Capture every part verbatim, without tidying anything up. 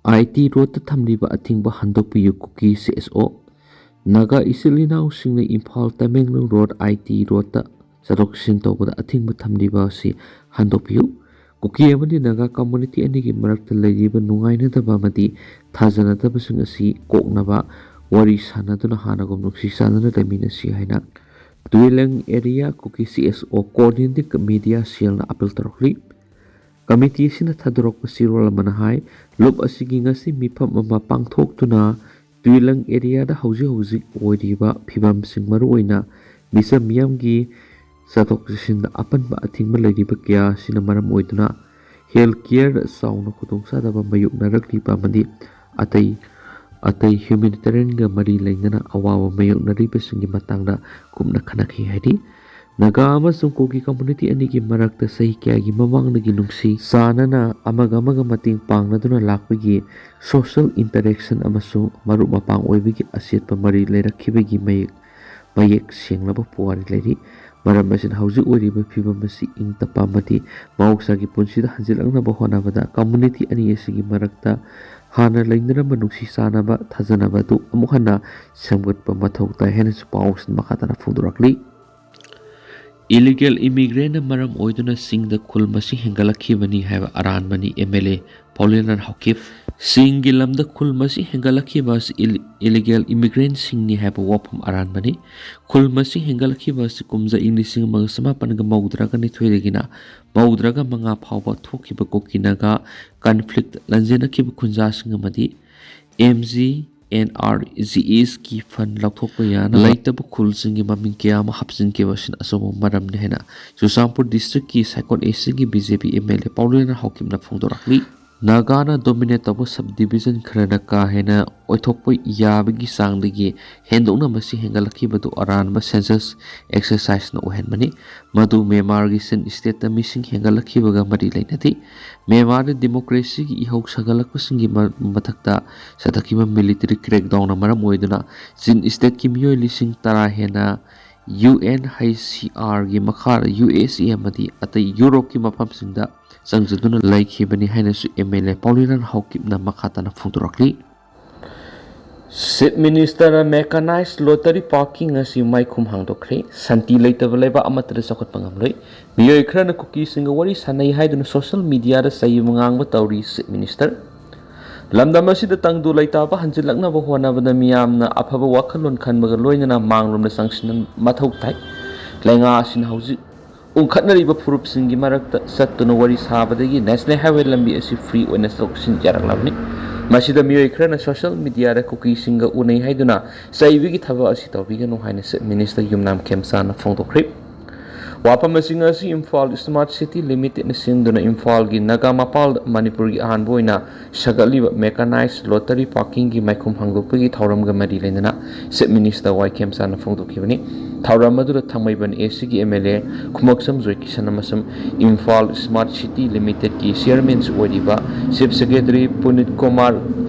ꯑꯥꯏ T ꯔꯣꯗꯇ ꯊꯝꯂꯤꯕ ꯑꯊꯤꯡꯕ ꯍꯟꯗꯣꯛꯄꯤꯌꯨ, ꯀꯨꯀꯤ C S ꯑꯣ꯫ ꯅꯥꯒꯥ ꯏꯆꯤꯜ ꯏꯅꯥꯎꯁꯤꯡꯅ ꯏꯝꯐꯥꯜ ꯇꯃꯦꯡꯂꯣꯡ ꯔꯣꯗ ꯑꯥꯏ ꯇꯤ ꯔꯣꯗꯇ ꯆꯠꯊꯣꯛ ꯆꯠꯁꯤꯟ ꯇꯧꯕꯗ ꯑꯊꯤꯡꯕ ꯊꯝꯂꯤꯕ ꯑꯁꯤ ꯍꯟꯗꯣꯛꯄꯤꯌꯨ꯫ ꯀꯨꯀꯤ ꯑꯃꯗꯤ ꯅꯥꯒꯥ ꯀꯝꯃꯨꯅꯤꯇꯤ ꯑꯅꯤꯒꯤ ꯃꯔꯛꯇ ꯂꯩꯔꯤꯕ ꯅꯨꯡꯉꯥꯏꯅꯗꯕ ꯑꯃꯗꯤ ꯊꯥꯖꯅꯗꯕꯁꯤꯡ ꯑꯁꯤ ꯀꯣꯛꯅꯕ ꯋꯥꯔꯤ ꯁꯥꯟꯅꯗꯨꯅ ꯍꯥꯟꯅꯒꯨꯝ ꯅꯨꯡꯁꯤ ꯆꯥꯟꯅꯅ ꯂꯩꯃꯤꯟꯅꯁꯤ ꯍꯥꯏꯅ ꯇꯨꯏꯂꯪ ꯑꯦꯔꯤꯌꯥ ꯀꯨꯀꯤ ꯁꯤ ꯑꯦꯁ ꯑꯣ ꯀꯣꯑꯣꯔꯗꯤꯅꯦꯇꯤꯡ ꯃꯤꯗꯤꯌꯥ ꯁꯦꯜꯅ ꯑꯄꯤꯜ ꯇꯧꯔꯛꯂꯤ꯫ ꯀꯃꯤꯇꯤ ꯑꯁꯤꯅ ꯊꯥꯗꯣꯔꯛꯄ ꯆꯦꯔꯣꯜ ꯑꯃꯅ ꯍꯥꯏ, ꯂꯨꯞ ꯑꯁꯤꯒꯤ ꯉꯁꯤ ꯃꯤꯐꯝ ꯑꯃ ꯄꯥꯡꯊꯣꯛꯇꯨꯅ ꯇꯨꯏꯂꯪ ꯑꯦꯔꯤꯌꯥꯗ ꯍꯧꯖꯤꯛ ꯍꯧꯖꯤꯛ ꯑꯣꯏꯔꯤꯕ ꯐꯤꯕꯝꯁꯤꯡ, ꯃꯔꯨꯑꯣꯏꯅ ꯃꯤꯆꯝ ꯃꯤꯌꯥꯝꯒꯤ ꯆꯠꯊꯣꯛ ꯆꯠꯁꯤꯟꯗ ꯑꯄꯟꯕ ꯑꯊꯤꯡꯕ ꯂꯩꯔꯤꯕ ꯀꯌꯥ ꯑꯁꯤꯅ ꯃꯔꯝ ꯑꯣꯏꯗꯨꯅ ꯍꯦꯜꯊ ꯀꯤꯌꯔꯗ ꯆꯥꯎꯅ ꯈꯨꯗꯣꯡꯆꯥꯗꯕ ꯃꯥꯌꯣꯛꯅꯔꯛꯂꯤꯕ ꯑꯃꯗꯤ ꯑꯇꯩ ꯑꯇꯩ ꯍ꯭ꯌꯨꯃꯦꯅꯤꯇꯦꯔꯤꯌꯟꯒ ꯃꯔꯤ ꯂꯩꯅꯅ ꯑꯋꯥꯕ ꯃꯥꯌꯣꯛꯅꯔꯤꯕꯁꯤꯡꯒꯤ ꯃꯇꯥꯡꯗ ꯀꯨꯞꯅ ꯈꯟꯅꯈꯤ ꯍꯥꯏꯔꯤ꯫ ꯅꯥꯒꯥ ꯑꯃꯁꯨꯡ ꯀꯨꯀꯤ ꯀꯝꯃꯨꯅꯤꯇꯤ ꯑꯅꯤꯒꯤ ꯃꯔꯛꯇ ꯆꯍꯤ ꯀꯌꯥꯒꯤ ꯃꯃꯥꯡꯗꯒꯤ ꯅꯨꯡꯁꯤ ꯆꯥꯟꯅꯅ ꯑꯃꯒ ꯑꯃꯒ ꯃꯇꯦꯡ ꯄꯥꯡꯅꯗꯨꯅ ꯂꯥꯛꯄꯒꯤ ꯁꯣꯁꯤꯌꯦꯜ ꯏꯟꯇꯔꯦꯛꯁꯟ ꯑꯃꯁꯨꯡ ꯃꯔꯨꯞ ꯃꯄꯥꯡ ꯑꯣꯏꯕꯒꯤ ꯑꯆꯦꯠꯄ ꯃꯔꯤ ꯂꯩꯔꯛꯈꯤꯕꯒꯤ ꯃꯌꯦꯛ ꯃꯌꯦꯛ ꯁꯦꯡꯂꯕ ꯄꯨꯋꯥꯔꯤ ꯂꯩꯔꯤ꯫ ꯃꯔꯝ ꯑꯁꯤꯅ ꯍꯧꯖꯤꯛ ꯑꯣꯏꯔꯤꯕ ꯐꯤꯕꯝ ꯑꯁꯤ ꯏꯪ ꯇꯞꯄ ꯑꯃꯗꯤ ꯃꯍꯧꯁꯥꯒꯤ ꯄꯨꯟꯁꯤꯗ ꯍꯟꯖꯤꯜꯂꯛꯅꯕ ꯍꯣꯠꯅꯕꯗ ꯀꯝꯃꯨꯅꯤꯇꯤ ꯑꯅꯤ ꯑꯁꯤꯒꯤ ꯃꯔꯛꯇ ꯍꯥꯟꯅ ꯂꯩꯅꯔꯝꯕ ꯅꯨꯡꯁꯤ ꯆꯥꯟꯅꯕ, ꯊꯥꯖꯅꯕ ꯑꯗꯨ ꯑꯃꯨꯛ ꯍꯟꯅ ꯁꯦꯝꯒꯠꯄ ꯃꯊꯧ ꯇꯥꯏ ꯍꯥꯏꯅꯁꯨ ꯄꯥꯎꯁꯤꯡ ꯃꯈꯥ ꯇꯥꯅ ꯐꯣꯡꯗꯣꯔꯛꯂꯤ꯫ ꯏꯂꯤꯒꯦꯜ ꯏꯃꯤꯒ꯭ꯔꯦꯟꯅ ꯃꯔꯝ ꯑꯣꯏꯗꯨꯅ ꯆꯤꯡꯗ ꯈꯨꯜ ꯃꯁꯤꯡ ꯍꯦꯟꯒꯠꯂꯛꯈꯤꯕꯅꯤ ꯍꯥꯏꯕ ꯑꯔꯥꯟꯕꯅꯤ, ꯑꯦꯝ ꯑꯦꯜ ꯑꯦ ꯄꯥꯎꯂꯦꯅꯔ ꯍꯥꯎꯀꯤꯞ꯫ ꯆꯤꯡꯒꯤ ꯂꯝꯗ ꯈꯨꯜ ꯃꯁꯤꯡ ꯍꯦꯟꯒꯠꯂꯛꯈꯤꯕ ꯑꯁꯤ ꯏꯂꯤ-, ꯏꯂꯤꯒꯦꯜ ꯏꯃꯤꯒ꯭ꯔꯦꯟꯁꯤꯡꯅꯤ ꯍꯥꯏꯕ ꯋꯥꯐꯝ ꯑꯔꯥꯟꯕꯅꯤ꯫ ꯈꯨꯜ ꯃꯁꯤꯡ ꯍꯦꯟꯒꯠꯂꯛꯈꯤꯕ ꯑꯁꯤ ꯀꯨꯝꯖꯥ ꯏꯪ ꯂꯤꯁꯤꯡ ꯑꯃꯒ ꯆꯃꯥꯄꯟꯒ ꯃꯧꯗ꯭ꯔꯥꯒ ꯅꯤꯊꯣꯏꯗꯒꯤꯅ ꯃꯧꯗ꯭ꯔꯥꯒ ꯃꯉꯥ ꯐꯥꯎꯕ ꯊꯣꯛꯈꯤꯕ ꯀꯨꯀꯤ ꯅꯥꯒꯥ ꯀꯟꯐ꯭ꯂꯤꯛꯇ ꯂꯥꯟꯖꯦꯟꯅꯈꯤꯕ ꯈꯨꯟꯖꯥꯁꯤꯡ ꯑꯃꯗꯤ M G N R G ꯑꯦꯁꯀꯤ ꯐꯟ ꯂꯧꯊꯣꯛꯄ ꯌꯥꯅꯕ ꯂꯩꯇꯕ ꯈꯨꯜꯁꯤꯡꯒꯤ ꯃꯃꯤꯡ ꯀꯌꯥ ꯑꯃ ꯍꯥꯞꯆꯤꯟꯈꯤꯕ ꯑꯁꯤꯅ ꯑꯆꯧꯕ ꯃꯔꯝꯅꯤ ꯍꯥꯏꯅ ꯆꯨꯔꯆꯥꯟꯄꯨꯔ ꯗꯤꯁꯇ꯭ꯔꯤꯛꯀꯤ ꯁꯥꯏꯀꯣꯠ ꯑꯦꯁꯤꯒꯤ B J P M L A ꯄꯥꯎꯂꯦꯅꯔ ꯍꯥꯎꯀꯤꯞꯅ ꯐꯣꯡꯗꯣꯔꯛꯂꯤ꯫ ꯅꯥꯒꯥꯅ ꯗꯣꯃꯤꯅꯦꯠ ꯇꯧꯕ ꯁꯕ ꯗꯤꯕꯤꯖꯟ ꯈꯔꯅ ꯀꯥ ꯍꯦꯟꯅ ꯑꯣꯏꯊꯣꯛꯄ ꯌꯥꯕꯒꯤ ꯆꯥꯡꯗꯒꯤ ꯍꯦꯟꯗꯣꯛꯅ ꯃꯁꯤꯡ ꯍꯦꯟꯒꯠꯂꯛꯈꯤꯕꯗꯨ ꯑꯔꯥꯟꯕ ꯁꯦꯟꯁꯁ ꯑꯦꯛꯁꯔꯁꯥꯏꯁꯅ ꯑꯣꯏꯍꯟꯕꯅꯤ꯫ ꯃꯗꯨ ꯃ꯭ꯌꯥꯟꯃꯥꯔꯒꯤ ꯆꯤꯟ ꯁ꯭ꯇꯦꯠꯇ ꯃꯤꯁꯤꯡ ꯍꯦꯟꯒꯠꯂꯛꯈꯤꯕꯒ ꯃꯔꯤ ꯂꯩꯅꯗꯦ꯫ ꯃ꯭ꯌꯥꯟꯃꯥꯔꯗ ꯗꯤꯃꯣꯀ꯭ꯔꯦꯁꯤꯒꯤ ꯏꯍꯧ ꯁꯥꯒꯠꯂꯛꯄꯁꯤꯡꯒꯤ ꯃ-, ꯃꯊꯛꯇ ꯆꯠꯊꯈꯤꯕ ꯃꯤꯂꯤꯇꯔꯤ ꯀ꯭ꯔꯦꯛꯗꯥꯎꯟꯅ ꯃꯔꯝ ꯑꯣꯏꯗꯨꯅ ꯆꯤꯟ ꯁ꯭ꯇꯦꯠꯀꯤ ꯃꯤꯑꯣꯏ ꯂꯤꯁꯤꯡ ꯇꯔꯥ ꯍꯦꯟꯅ ꯌꯨ ꯑꯦꯟ ꯑꯩꯆ ꯁꯤ ꯑꯥꯔꯒꯤ ꯃꯈꯥꯗ ꯌꯨ ꯑꯦꯁ ꯑꯦ ꯑꯃꯗꯤ ꯑꯇꯩ ꯌꯨꯔꯣꯞꯀꯤ ꯃꯐꯝꯁꯤꯡꯗ ꯆꯪꯖꯗꯨꯅ ꯂꯩꯈꯤꯕꯅꯤ ꯍꯥꯏꯅꯁꯨ ꯑꯦꯝ ꯑꯦꯜ ꯑꯦ ꯄꯥꯎꯂꯤꯔꯥꯟ ꯍꯥꯎꯀꯤꯞꯅ ꯃꯈꯥ ꯇꯥꯅ ꯐꯣꯡꯗꯣꯔꯛꯂꯤ꯫ Chief Minister ꯅ mechanized lottery parking ꯑꯁꯤ ꯃꯥꯏꯈꯨꯝ ꯍꯥꯡꯗꯣꯛꯈ꯭ꯔꯦ꯫ ꯁꯥꯟꯇꯤ ꯂꯩꯇꯕ ꯂꯩꯕꯥꯛ ꯑꯃꯠꯇꯗ ꯆꯥꯎꯈꯠꯄ ꯉꯝꯂꯣꯏ꯫ ꯃꯤꯑꯣꯏ ꯈꯔꯅ ꯀꯨꯀꯤꯁꯤꯡꯒ ꯋꯥꯔꯤ ꯁꯥꯟꯅꯩ ꯍꯥꯏꯗꯨꯅ social media ꯗ ꯆꯩꯕ ꯉꯥꯡꯕ ꯇꯧꯔꯤ Chief Minister꯫ ꯂꯝꯗꯝ ꯑꯁꯤꯗ ꯇꯪꯗꯨ ꯂꯩꯇꯥꯕ ꯍꯟꯖꯤꯜꯂꯛꯅꯕ ꯍꯣꯠꯅꯕꯗ ꯃꯤꯌꯥꯝꯅ ꯑꯐꯕ ꯋꯥꯈꯜꯂꯣꯟ ꯈꯟꯕꯒ ꯂꯣꯏꯅꯅ ꯃꯥꯡꯂꯣꯝꯗ ꯆꯪꯁꯤꯟꯕ ꯃꯊꯧ ꯇꯥꯏ꯫ ꯂꯩꯉꯥꯛ ꯑꯁꯤꯅ ꯍꯧꯖꯤꯛ ꯎꯪꯈꯠꯅꯔꯤꯕ ꯐꯨꯔꯨꯞꯁꯤꯡꯒꯤ ꯃꯔꯛꯇ ꯆꯠꯇꯨꯅ ꯋꯥꯔꯤ ꯁꯥꯕꯗꯒꯤ National Highway ꯂꯝꯕꯤ ꯑꯁꯤ free ꯑꯣꯏꯅ ꯆꯠꯊꯣꯛ ꯆꯠꯁꯤꯟ ꯌꯥꯔꯛꯂꯕꯅꯤ꯫ ꯃꯁꯤꯗ ꯃꯤꯑꯣꯏ ꯈꯔꯅ social media ꯗ ꯀꯨꯀꯤꯁꯤꯡꯒ ꯎꯅꯩ ꯍꯥꯏꯗꯨꯅ ꯆꯩꯕꯒꯤ ꯊꯕꯛ ꯑꯁꯤ ꯇꯧꯕꯤꯒꯅꯨ ꯍꯥꯏꯅ Chief Minister ꯌꯨꯝꯅꯥꯝ ꯈꯦꯝꯆꯥꯅ ꯐꯣꯡꯗꯣꯛꯈ꯭ꯔꯦ꯫ ꯋꯥꯐꯝꯁꯤꯡ ꯑꯁꯤ ꯏꯝꯐꯥꯜ Smart City Limited ꯅ ꯁꯤꯟꯗꯨꯅ ꯏꯝꯐꯥꯜꯒꯤ ꯅꯥꯒꯥ ꯃꯄꯥꯜꯗ ꯃꯅꯤꯄꯨꯔꯒꯤ ꯑꯍꯥꯟꯕ ꯑꯣꯏꯅ ꯁꯥꯒꯠꯂꯤꯕ mechanized lottery parking ꯒꯤ ꯃꯥꯏꯈꯨꯝ ꯍꯥꯡꯗꯣꯛꯄꯒꯤ ꯊꯧꯔꯝꯒ ꯃꯔꯤ ꯂꯩꯅꯅ Chief Minister ꯋꯥꯏ ꯈꯦꯝꯆꯥꯅ ꯐꯣꯡꯗꯣꯛꯈꯤꯕꯅꯤ꯫ ꯊꯧꯔꯝ ꯑꯗꯨꯗ ꯊꯥꯡꯃꯩꯕꯟ A C ꯒꯤ M L A ꯈꯨꯃꯛꯁꯝ ꯖꯣꯏꯀꯤꯁꯟ ꯑꯃꯁꯨꯡ ꯏꯝꯐꯥꯜ Smart City Limited ꯀꯤ chairman ꯁꯨ ꯑꯣꯏꯔꯤꯕ Chief Secretary ꯄꯨꯅꯤꯠ ꯀꯨꯃꯥꯔ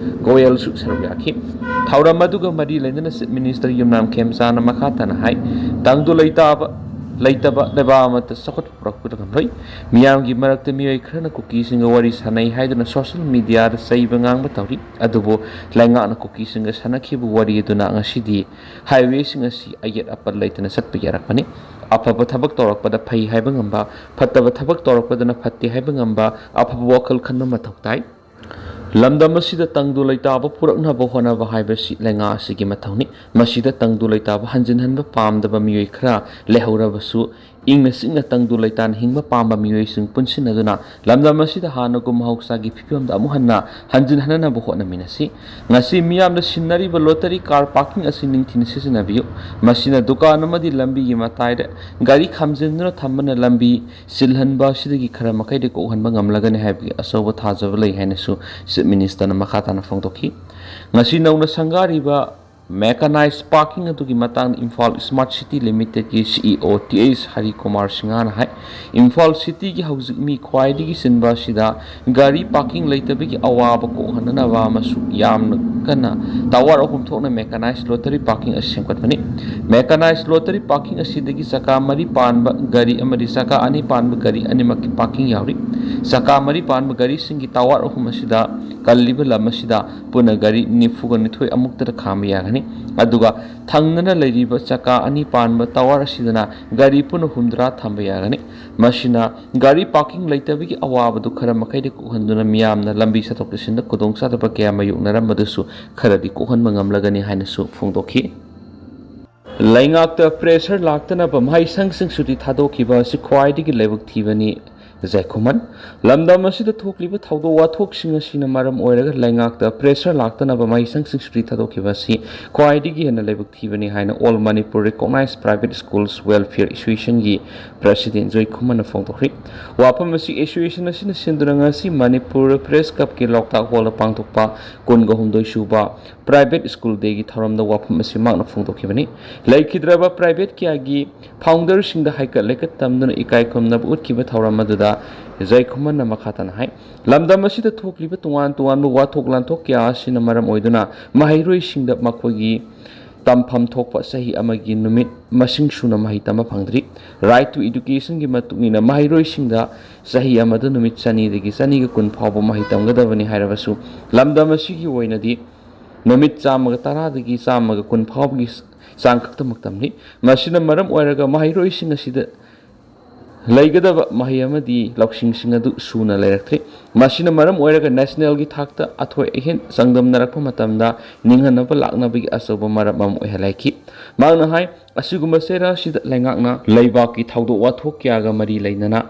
ꯒꯣꯌꯜꯁꯨ ꯁꯔꯨꯛ ꯌꯥꯈꯤ꯫ ꯊꯧꯔꯝ ꯑꯗꯨꯒ ꯃꯔꯤ ꯂꯩꯅꯅ Chief Minister ꯌꯨꯝꯅꯥꯝ ꯈꯦꯝꯆꯥꯅ ꯃꯈꯥ ꯇꯥꯅ ꯍꯥꯏ, ꯇꯪꯗꯨ ꯂꯩꯇꯥꯕ ꯂꯩꯇꯕ ꯂꯩꯕꯥꯛ ꯑꯃꯠꯇ ꯆꯥꯎꯈꯠꯄ ꯄꯨꯔꯛꯄ ꯉꯝꯂꯣꯏ꯫ ꯃꯤꯌꯥꯝꯒꯤ ꯃꯔꯛꯇ ꯃꯤꯑꯣꯏ ꯈꯔꯅ ꯀꯨꯀꯤꯁꯤꯡꯒ ꯋꯥꯔꯤ ꯁꯥꯟꯅꯩ ꯍꯥꯏꯗꯨꯅ social media ꯗ ꯆꯩꯕ ꯉꯥꯡꯕ ꯇꯧꯔꯤ, ꯑꯗꯨꯕꯨ ꯂꯩꯉꯥꯛꯅ ꯀꯨꯀꯤꯁꯤꯡꯒ ꯁꯥꯟꯅꯈꯤꯕ ꯋꯥꯔꯤ ꯑꯗꯨꯅ ꯉꯁꯤꯗꯤ highway ꯁꯤꯡ ꯑꯁꯤ ꯑꯌꯦꯠ ꯑꯄꯟ ꯂꯩꯇꯅ ꯆꯠꯄ ꯌꯥꯔꯛꯄꯅꯤ꯫ ꯑꯐꯕ ꯊꯕꯛ ꯇꯧꯔꯛꯄꯗ ꯐꯩ ꯍꯥꯏꯕ ꯉꯝꯕ, ꯐꯠꯇꯕ ꯊꯕꯛ ꯇꯧꯔꯛꯄꯗꯅ ꯐꯠꯇꯦ ꯍꯥꯏꯕ ꯉꯝꯕ ꯑꯐꯕ ꯋꯥꯈꯜ ꯈꯟꯕ ꯃꯊꯧ ꯇꯥꯏ꯫ ꯂꯝꯗꯝ ꯑꯁꯤꯗ ꯇꯪꯗꯨ ꯂꯩꯇꯥꯕ ꯄꯨꯔꯛꯅꯕ ꯍꯣꯠꯅꯕ ꯍꯥꯏꯕꯁꯤ ꯂꯩꯉꯥꯛ ꯑꯁꯤꯒꯤ ꯃꯊꯧꯅꯤ꯫ ꯃꯁꯤꯗ ꯇꯪꯗꯨ ꯂꯩꯇꯥꯕ ꯍꯟꯖꯤꯟꯍꯟꯕ ꯄꯥꯝꯗꯕ ꯃꯤꯑꯣꯏ ꯈꯔ ꯂꯩꯍꯧꯔꯕꯁꯨ, ꯏꯪꯅ ꯆꯤꯛꯅ ꯇꯪꯗꯨ ꯂꯩꯇꯥꯅ ꯍꯤꯡꯕ ꯄꯥꯝꯕ ꯃꯤꯑꯣꯏꯁꯤꯡ ꯄꯨꯟꯁꯤꯟꯅꯗꯨꯅ ꯂꯝꯗꯝ ꯑꯁꯤꯗ ꯍꯥꯟꯅꯒꯨꯝ ꯃꯍꯧꯁꯥꯒꯤ ꯐꯤꯕꯝꯗ ꯑꯃꯨꯛ ꯍꯟꯅ ꯍꯟꯖꯤꯟꯍꯟꯅꯕ ꯍꯣꯠꯅꯃꯤꯟꯅꯁꯤ꯫ ꯉꯁꯤ ꯃꯤꯌꯥꯝꯅ ꯁꯤꯟꯅꯔꯤꯕ lottery car parking ꯑꯁꯤ ꯅꯤꯡꯊꯤꯅ ꯁꯤꯖꯤꯟꯅꯕꯤꯌꯨ꯫ ꯃꯁꯤꯅ ꯗꯨꯀꯥꯟ ꯑꯃꯗꯤ ꯂꯝꯕꯤꯒꯤ ꯃꯇꯥꯏꯗ ꯒꯥꯔꯤ ꯈꯥꯝꯖꯤꯟꯗꯨꯅ ꯊꯝꯕꯅ ꯂꯝꯕꯤ ꯁꯤꯜꯍꯟꯕ ꯑꯁꯤꯗꯒꯤ ꯈꯔ ꯃꯈꯩꯗꯤ ꯀꯣꯛꯍꯟꯕ ꯉꯝꯂꯒꯅꯤ ꯍꯥꯏꯕꯒꯤ ꯑꯆꯧꯕ ꯊꯥꯖꯕ ꯂꯩ ꯍꯥꯏꯅꯁꯨ Chief Minister ꯅ ꯃꯈꯥ ꯇꯥꯅ ꯐꯣꯡꯗꯣꯛꯈꯤ꯫ ꯉꯁꯤ ꯅꯧꯅ ꯁꯪꯒꯥꯔꯤꯕ mechanized parking ꯑꯗꯨꯒꯤ ꯃꯇꯥꯡꯗ ꯏꯝꯐꯥꯜ Smart City Limited ꯀꯤ C E O T H ꯍꯔꯤꯀꯨꯃꯥꯔ ꯁꯤꯡꯍꯅ ꯍꯥꯏ, ꯏꯝꯐꯥꯜ city ꯒꯤ ꯍꯧꯖꯤꯛ ꯃꯤ ꯈ꯭ꯋꯥꯏꯗꯒꯤ ꯆꯤꯟꯕ ꯑꯁꯤꯗ ꯒꯥꯔꯤ parking ꯂꯩꯇꯕꯒꯤ ꯑꯋꯥꯕ ꯀꯣꯛꯍꯟꯅꯅꯕ ꯑꯃꯁꯨ ꯌꯥꯝꯅ ꯀꯟꯅ ꯇꯋꯥꯔ ꯑꯍꯨꯝ ꯊꯣꯛꯅ mechanized lottery parking ꯑꯁꯤ ꯁꯦꯝꯒꯠꯄꯅꯤ꯫ Mechanized lottery parking ꯑꯁꯤꯗꯒꯤ ꯆꯀꯥ ꯃꯔꯤ ꯄꯥꯟꯕ ꯒꯥꯔꯤ ꯑꯃꯗꯤ ꯆꯀꯥ ꯑꯅꯤ ꯄꯥꯟꯕ ꯒꯥꯔꯤ ꯑꯅꯤꯃꯛꯀꯤ parking ꯌꯥꯎꯔꯤ꯫ ꯆꯀꯥ ꯃꯔꯤ ꯄꯥꯟꯕ ꯒꯥꯔꯤꯁꯤꯡꯒꯤ ꯇꯋꯥꯔ ꯑꯍꯨꯝ ꯑꯁꯤꯗ ꯀꯜꯂꯤꯕ ꯂꯝ ꯑꯁꯤꯗ ꯄꯨꯟꯅ ꯒꯥꯔꯤ ꯅꯤꯐꯨꯒ ꯅꯤꯊꯣꯏ ꯑꯃꯨꯛꯇꯗ ꯈꯥꯝꯕ ꯌꯥꯒꯅꯤ꯫ ꯑꯗꯨꯒ ꯊꯪꯅꯅ ꯂꯩꯔꯤꯕ ꯆꯀꯥ ꯑꯅꯤ ꯄꯥꯟꯕ ꯇꯋꯥꯔ ꯑꯁꯤꯗꯅ ꯒꯥꯔꯤ ꯄꯨꯟꯅ ꯍꯨꯝꯗ꯭ꯔꯥ ꯊꯝꯕ ꯌꯥꯒꯅꯤ꯫ ꯃꯁꯤꯅ ꯒꯥꯔꯤ parking ꯂꯩꯇꯕꯒꯤ ꯑꯋꯥꯕꯗꯨ ꯈꯔ ꯃꯈꯩꯗꯤ ꯀꯣꯛꯍꯟꯗꯨꯅ ꯃꯤꯌꯥꯝꯅ ꯂꯝꯕꯤ ꯆꯠꯊꯣꯛ ꯆꯠꯁꯤꯟꯗ ꯈꯨꯗꯣꯡꯆꯥꯗꯕ ꯀꯌꯥ ꯃꯥꯌꯣꯛꯅꯔꯝꯕꯗꯨꯁꯨ ꯈꯔꯗꯤ ꯀꯣꯛꯍꯟꯕ ꯉꯝꯂꯒꯅꯤ ꯍꯥꯏꯅꯁꯨ ꯐꯣꯡꯗꯣꯛꯈꯤ꯫ ꯂꯩꯉꯥꯛꯇ pressure ꯂꯥꯛꯇꯅꯕ ꯃꯍꯩꯁꯪꯁꯤꯡ ꯁꯨꯇꯤ ꯊꯥꯗꯣꯛꯈꯤꯕ ꯑꯁꯤ ꯈ꯭ꯋꯥꯏꯗꯒꯤ ꯂꯥꯏꯕꯛ ꯊꯤꯕꯅꯤ, ꯖꯥꯏꯈꯨꯃꯟ꯫ ꯂꯝꯗꯝ ꯑꯁꯤꯗ ꯊꯣꯛꯂꯤꯕ ꯊꯧꯗꯣꯛ ꯋꯥꯊꯣꯛꯁꯤꯡ ꯑꯁꯤꯅ ꯃꯔꯝ ꯑꯣꯏꯔꯒ ꯂꯩꯉꯥꯛꯇ pressure ꯂꯥꯛꯇꯅꯕ ꯃꯍꯩꯁꯪꯁꯤꯡ ꯁꯨꯇꯤ ꯊꯥꯗꯣꯛꯈꯤꯕ ꯑꯁꯤ ꯈ꯭ꯋꯥꯏꯗꯒꯤ ꯍꯦꯟꯅ ꯂꯥꯏꯕꯛ ꯊꯤꯕꯅꯤ ꯍꯥꯏꯅ All Manipur Recognized Private Schools Welfare Associationꯒꯤ president ꯖꯥꯏꯈꯨꯃꯟꯅ ꯐꯣꯡꯗꯣꯛꯈ꯭ꯔꯤ꯫ ꯋꯥꯐꯝ ꯑꯁꯤ association ꯑꯁꯤꯅ ꯁꯤꯟꯗꯨꯅ ꯉꯁꯤ ꯃꯅꯤꯄꯨꯔ Press Clubꯀꯤ ꯂꯣꯛꯇꯥꯛ ꯍꯣꯜꯗ ꯄꯥꯡꯊꯣꯛꯄ ꯀꯨꯟꯒ ꯍꯨꯝꯗꯣꯏ ꯁꯨꯕ Private School Dayꯒꯤ ꯊꯧꯔꯝꯗ ꯋꯥꯐꯝ ꯑꯁꯤ ꯃꯍꯥꯛꯅ ꯐꯣꯡꯗꯣꯛꯈꯤꯕꯅꯤ꯫ ꯂꯩꯈꯤꯗ꯭ꯔꯕ private ꯀꯌꯥꯒꯤ founderꯁꯤꯡꯗ ꯍꯥꯏꯀꯠ ꯂꯩꯀꯠ ꯇꯝꯗꯨꯅ ꯏꯀꯥꯏ ꯈꯨꯝꯅꯕ ꯎꯠꯈꯤꯕ ꯊꯧꯔꯝ ꯑꯗꯨꯗ ꯖꯥꯏꯈꯨꯃꯟꯅ ꯃꯈꯥ ꯇꯥꯅ ꯍꯥꯏ, ꯂꯝꯗꯝ ꯑꯁꯤꯗ ꯊꯣꯛꯂꯤꯕ ꯇꯣꯉꯥꯟ ꯇꯣꯉꯥꯟꯕ ꯋꯥꯊꯣꯛ ꯂꯥꯟꯊꯣꯛ ꯀꯌꯥ ꯑꯁꯤꯅ ꯃꯔꯝ ꯑꯣꯏꯗꯨꯅ ꯃꯍꯩꯔꯣꯏꯁꯤꯡꯗ ꯃꯈꯣꯏꯒꯤ ꯇꯝꯐꯝ ꯊꯣꯛꯄ ꯆꯍꯤ ꯑꯃꯒꯤ ꯅꯨꯃꯤꯠ ꯃꯁꯤꯡ ꯁꯨꯅ ꯃꯍꯩ ꯇꯝꯕ ꯐꯪꯗ꯭ꯔꯤ꯫ Right to Educationꯒꯤ ꯃꯇꯨꯡ ꯏꯟꯅ ꯃꯍꯩꯔꯣꯏꯁꯤꯡꯗ ꯆꯍꯤ ꯑꯃꯗ ꯅꯨꯃꯤꯠ ꯆꯅꯤꯗꯒꯤ ꯆꯅꯤꯒ ꯀꯨꯟ ꯐꯥꯎꯕ ꯃꯍꯩ ꯇꯝꯒꯗꯕꯅꯤ ꯍꯥꯏꯔꯕꯁꯨ ꯂꯝꯗꯝ ꯑꯁꯤꯒꯤ ꯑꯣꯏꯅꯗꯤ ꯅꯨꯃꯤꯠ ꯆꯥꯝꯃꯒ ꯇꯔꯥꯗꯒꯤ ꯆꯥꯝꯃꯒ ꯀꯨꯟ ꯐꯥꯎꯕꯒꯤ ꯆꯥꯡ ꯈꯛꯇꯃꯛ ꯇꯝꯂꯤ꯫ ꯃꯁꯤꯅ ꯃꯔꯝ ꯑꯣꯏꯔꯒ ꯃꯍꯩꯔꯣꯏꯁꯤꯡ ꯑꯁꯤꯗ ꯂꯩꯒꯗꯕ ꯃꯍꯩ ꯑꯃꯗꯤ ꯂꯧꯁꯤꯡꯁꯤꯡ ꯑꯗꯨ ꯁꯨꯅ ꯂꯩꯔꯛꯇ꯭ꯔꯤ꯫ ꯃꯁꯤꯅ ꯃꯔꯝ ꯑꯣꯏꯔꯒ nationalꯒꯤ ꯊꯥꯛꯇ ꯑꯊꯣꯏ ꯑꯍꯦꯟ ꯆꯥꯡꯗꯝꯅꯔꯛꯄ ꯃꯇꯝꯗ ꯅꯤꯡꯍꯟꯅꯕ ꯂꯥꯛꯅꯕꯒꯤ ꯑꯆꯧꯕ ꯃꯔꯝ ꯑꯃ ꯑꯣꯏꯍꯜꯂꯛꯈꯤ꯫ ꯃꯍꯥꯛꯅ ꯍꯥꯏ, ꯑꯁꯤꯒꯨꯝꯕ ꯆꯩꯔꯥ ꯑꯁꯤꯗ ꯂꯩꯉꯥꯛꯅ ꯂꯩꯕꯥꯛꯀꯤ ꯊꯧꯗꯣꯛ ꯋꯥꯊꯣꯛ ꯀꯌꯥꯒ ꯃꯔꯤ ꯂꯩꯅꯅ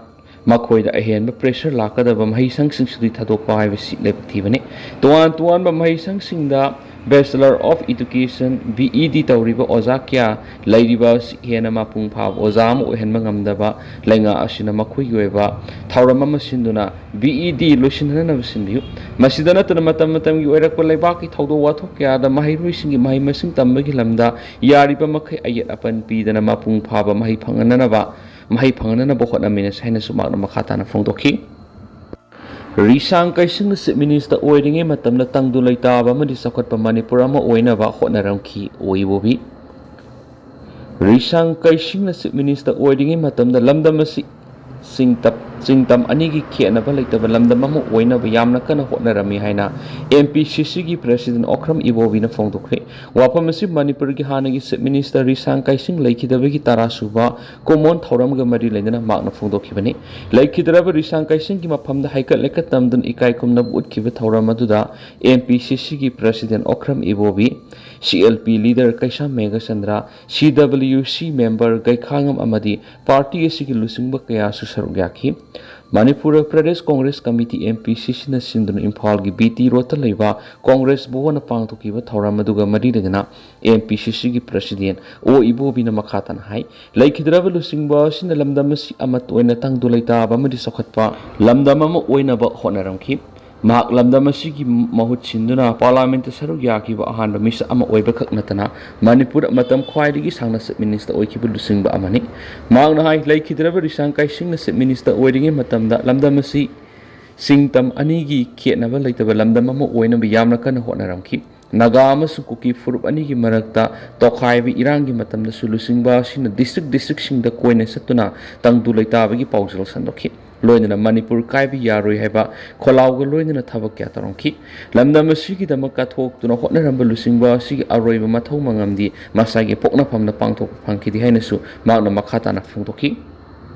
ꯃꯈꯣꯏꯗ ꯑꯍꯦꯟꯕ pressure ꯂꯥꯛꯀꯗꯕ ꯃꯍꯩꯁꯪꯁꯤꯡ ꯁꯨꯇꯤ ꯊꯥꯗꯣꯛꯄ ꯍꯥꯏꯕꯁꯤ ꯂꯥꯏꯕꯛ ꯊꯤꯕꯅꯤ꯫ ꯇꯣꯉꯥꯟ ꯇꯣꯉꯥꯟꯕ ꯃꯍꯩꯁꯪꯁꯤꯡꯗ Bachelor of Education, B E D ꯇꯧꯔꯤꯕ ꯑꯣꯖꯥ ꯀꯌꯥ ꯂꯩꯔꯤꯕ ꯑꯁꯤ ꯍꯦꯟꯅ ꯃꯄꯨꯡ ꯐꯥꯕ ꯑꯣꯖꯥ ꯑꯃ ꯑꯣꯏꯍꯟꯕ ꯉꯝꯗꯕ ꯂꯩꯉꯥꯛ ꯑꯁꯤꯅ ꯃꯈꯣꯏꯒꯤ ꯑꯣꯏꯕ ꯊꯧꯔꯝ ꯑꯃ ꯁꯤꯟꯗꯨꯅ B E D ꯂꯣꯏꯁꯤꯟꯍꯟꯅꯕ ꯁꯤꯟꯕꯤꯌꯨ꯫ ꯃꯁꯤꯗ ꯅꯠꯇꯅ ꯃꯇꯝ ꯃꯇꯝꯒꯤ ꯑꯣꯏꯔꯛꯄ ꯂꯩꯕꯥꯛꯀꯤ ꯊꯧꯗꯣꯛ ꯋꯥꯊꯣꯛ ꯀꯌꯥꯗ ꯃꯍꯩꯔꯣꯏꯁꯤꯡꯒꯤ ꯃꯍꯩ ꯃꯁꯤꯡ ꯇꯝꯕꯒꯤ ꯂꯝꯗ ꯌꯥꯔꯤꯕ ꯃꯈꯩ ꯑꯌꯦꯠ ꯑꯄꯟ ꯄꯤꯗꯅ ꯃꯄꯨꯡ ꯐꯥꯕ ꯃꯍꯩ ꯐꯪꯍꯟꯅꯅꯕ, ꯃꯍꯩ ꯐꯪꯍꯟꯅꯅꯕ ꯍꯣꯠꯅꯃꯤꯟꯅꯁꯤ ꯍꯥꯏꯅꯁꯨ ꯃꯍꯥꯛꯅ ꯃꯈꯥ ꯇꯥꯅ ꯐꯣꯡꯗꯣꯛꯈꯤ꯫ ꯔꯤꯁꯥꯡ ꯀꯩꯁꯤꯡꯅ Chief Minister ꯑꯣꯏꯔꯤꯉꯩ ꯃꯇꯝꯗ ꯇꯪꯗꯨ ꯂꯩꯇꯥꯕ ꯑꯃꯗꯤ ꯆꯥꯎꯈꯠꯄ ꯃꯅꯤꯄꯨꯔ ꯑꯃ ꯑꯣꯏꯅꯕ ꯍꯣꯠꯅꯔꯝꯈꯤ꯫ ꯑꯣ ꯏꯕꯣꯕꯤ꯫ ꯔꯤꯁꯥꯡ ꯀꯩꯁꯤꯡꯅ Chief Minister ꯑꯣꯏꯔꯤꯉꯩ ꯃꯇꯝꯗ ꯂꯝꯗꯝ ꯑꯁꯤ ꯆꯤꯡꯇꯞ-, ꯆꯤꯡꯇꯝ ꯑꯅꯤꯒꯤ ꯈꯦꯠꯅꯕ ꯂꯩꯇꯕ ꯂꯝꯗꯝ ꯑꯃ ꯑꯣꯏꯅꯕ ꯌꯥꯝꯅ ꯀꯟꯅ ꯍꯣꯠꯅꯔꯝꯃꯤ ꯍꯥꯏꯅ M P C C ꯒꯤ President ꯑꯣꯀ꯭ꯔꯝ ꯏꯕꯣꯕꯤꯅ ꯐꯣꯡꯗꯣꯛꯈ꯭ꯔꯦ꯫ ꯋꯥꯐꯝ ꯑꯁꯤ ꯃꯅꯤꯄꯨꯔꯒꯤ ꯍꯥꯟꯅꯒꯤ Chief Minister ꯔꯤꯁꯥꯡ ꯀꯩꯁꯤꯡ ꯂꯩꯈꯤꯗꯕꯒꯤ ꯇꯔꯥ ꯁꯨꯕ ꯀꯨꯃꯣꯟ ꯊꯧꯔꯝꯒ ꯃꯔꯤ ꯂꯩꯅꯅ ꯃꯍꯥꯛꯅ ꯐꯣꯡꯗꯣꯛꯈꯤꯕꯅꯤ꯫ ꯂꯩꯈꯤꯗ꯭ꯔꯕ ꯔꯤꯁꯥꯡ ꯀꯩꯁꯤꯡꯒꯤ ꯃꯐꯝꯗ ꯍꯩꯀꯠ ꯂꯩꯀꯠ ꯇꯝꯗꯨꯅ ꯏꯀꯥꯏ ꯈꯨꯝꯅꯕ ꯎꯠꯈꯤꯕ ꯊꯧꯔꯝ ꯑꯗꯨꯗ M P C C ꯒꯤ President ꯑꯣꯀ꯭ꯔꯝ ꯏꯕꯣꯕꯤ, C L P leader ꯀꯩꯁꯥꯝ Meghachandra, C W C member ꯒꯩꯈꯥꯉꯝ ꯑꯃꯗꯤ party ꯑꯁꯤꯒꯤ ꯂꯨꯆꯤꯡꯕ ꯀꯌꯥꯁꯨ ꯁꯔꯨꯛ ꯌꯥꯈꯤ꯫ Manipur Pradesh Congress committee, M P C C ꯅ ꯁꯤꯟꯗꯨꯅ ꯏꯝꯐꯥꯜꯒꯤ B T Road ꯇ ꯂꯩꯕ ꯀꯣꯡꯒ꯭ꯔꯦꯁ ꯚꯋꯟꯗ ꯄꯥꯡꯊꯣꯛꯈꯤꯕ ꯊꯧꯔꯝ ꯑꯗꯨꯒ ꯃꯔꯤ ꯂꯩꯅꯅ M P C C ꯒꯤ President ꯑꯣ ꯏꯕꯣꯕꯤꯅ ꯃꯈꯥ ꯇꯥꯅ ꯍꯥꯏ, ꯂꯩꯈꯤꯗ꯭ꯔꯕ ꯂꯨꯆꯤꯡꯕ ꯑꯁꯤꯅ ꯂꯝꯗꯝ ꯑꯁꯤ ꯑꯃꯠꯇ ꯑꯣꯏꯅ ꯇꯪꯗꯨ ꯂꯩꯇꯥꯕ ꯑꯃꯗꯤ ꯆꯥꯎꯈꯠꯄ ꯂꯝꯗꯝ ꯑꯃ ꯑꯣꯏꯅꯕ ꯍꯣꯠꯅꯔꯝꯈꯤ꯫ ꯃꯍꯥꯛ ꯂꯝꯗꯝ ꯑꯁꯤꯒꯤ ꯃꯍꯨꯠ ꯁꯤꯟꯗꯨꯅ Parliament ꯇ ꯁꯔꯨꯛ ꯌꯥꯈꯤꯕ ꯑꯍꯥꯟꯕ ꯃꯤꯁꯛ ꯑꯃ ꯑꯣꯏꯕꯈꯛ ꯅꯠꯇꯅ ꯃꯅꯤꯄꯨꯔ ꯃꯇꯝ ꯈ꯭ꯋꯥꯏꯗꯒꯤ ꯁꯥꯡꯅ Chief Minister ꯑꯣꯏꯈꯤꯕ ꯂꯨꯆꯤꯡꯕ ꯑꯃꯅꯤ꯫ ꯃꯍꯥꯛꯅ ꯍꯥꯏ, ꯂꯩꯈꯤꯗ꯭ꯔꯕ ꯔꯤꯁꯥꯡ ꯀꯩꯁꯤꯡꯅ Chief Minister ꯑꯣꯏꯔꯤꯉꯩ ꯃꯇꯝꯗ ꯂꯝꯗꯝ ꯑꯁꯤ ꯆꯤꯡꯇꯝ ꯑꯅꯤꯒꯤ ꯈꯦꯠꯅꯕ ꯂꯩꯇꯕ ꯂꯝꯗꯝ ꯑꯃ ꯑꯣꯏꯅꯕ ꯌꯥꯝꯅ ꯀꯟꯅ ꯍꯣꯠꯅꯔꯝꯈꯤ꯫ ꯅꯥꯒꯥ ꯑꯃꯁꯨꯡ ꯀꯨꯀꯤ ꯐꯨꯔꯨꯞ ꯑꯅꯤꯒꯤ ꯃꯔꯛꯇ ꯇꯣꯈꯥꯏꯕ ꯏꯔꯥꯡꯒꯤ ꯃꯇꯝꯗꯁꯨ ꯂꯨꯆꯤꯡꯕ ꯑꯁꯤꯅ district district ꯁꯤꯡꯗ ꯀꯣꯏꯅ ꯆꯠꯇꯨꯅ ꯇꯪꯗꯨ ꯂꯩꯇꯥꯕꯒꯤ ꯄꯥꯎꯖꯦꯜ ꯁꯟꯗꯣꯛꯈꯤ꯫ ꯂꯣꯏꯅꯅ ꯃꯅꯤꯄꯨꯔ ꯀꯥꯏꯕ ꯌꯥꯔꯣꯏ ꯍꯥꯏꯕ ꯈꯣꯜꯂꯥꯎꯒ ꯂꯣꯏꯅꯅ ꯊꯕꯛ ꯀꯌꯥ ꯇꯧꯔꯝꯈꯤ꯫ ꯂꯝꯗꯝ ꯑꯁꯤꯒꯤꯗꯃꯛ ꯀꯠꯊꯣꯛꯇꯨꯅ ꯍꯣꯠꯅꯔꯝꯕ ꯂꯨꯆꯤꯡꯕ ꯑꯁꯤꯒꯤ ꯑꯔꯣꯏꯕ ꯃꯊꯧ ꯃꯉꯝꯗꯤ ꯃꯁꯥꯒꯤ ꯄꯣꯛꯅꯐꯝꯗ ꯄꯥꯡꯊꯣꯛꯄ ꯐꯪꯈꯤꯗꯦ ꯍꯥꯏꯅꯁꯨ ꯃꯍꯥꯛꯅ ꯃꯈꯥ ꯇꯥꯅ ꯐꯣꯡꯗꯣꯛꯈꯤ꯫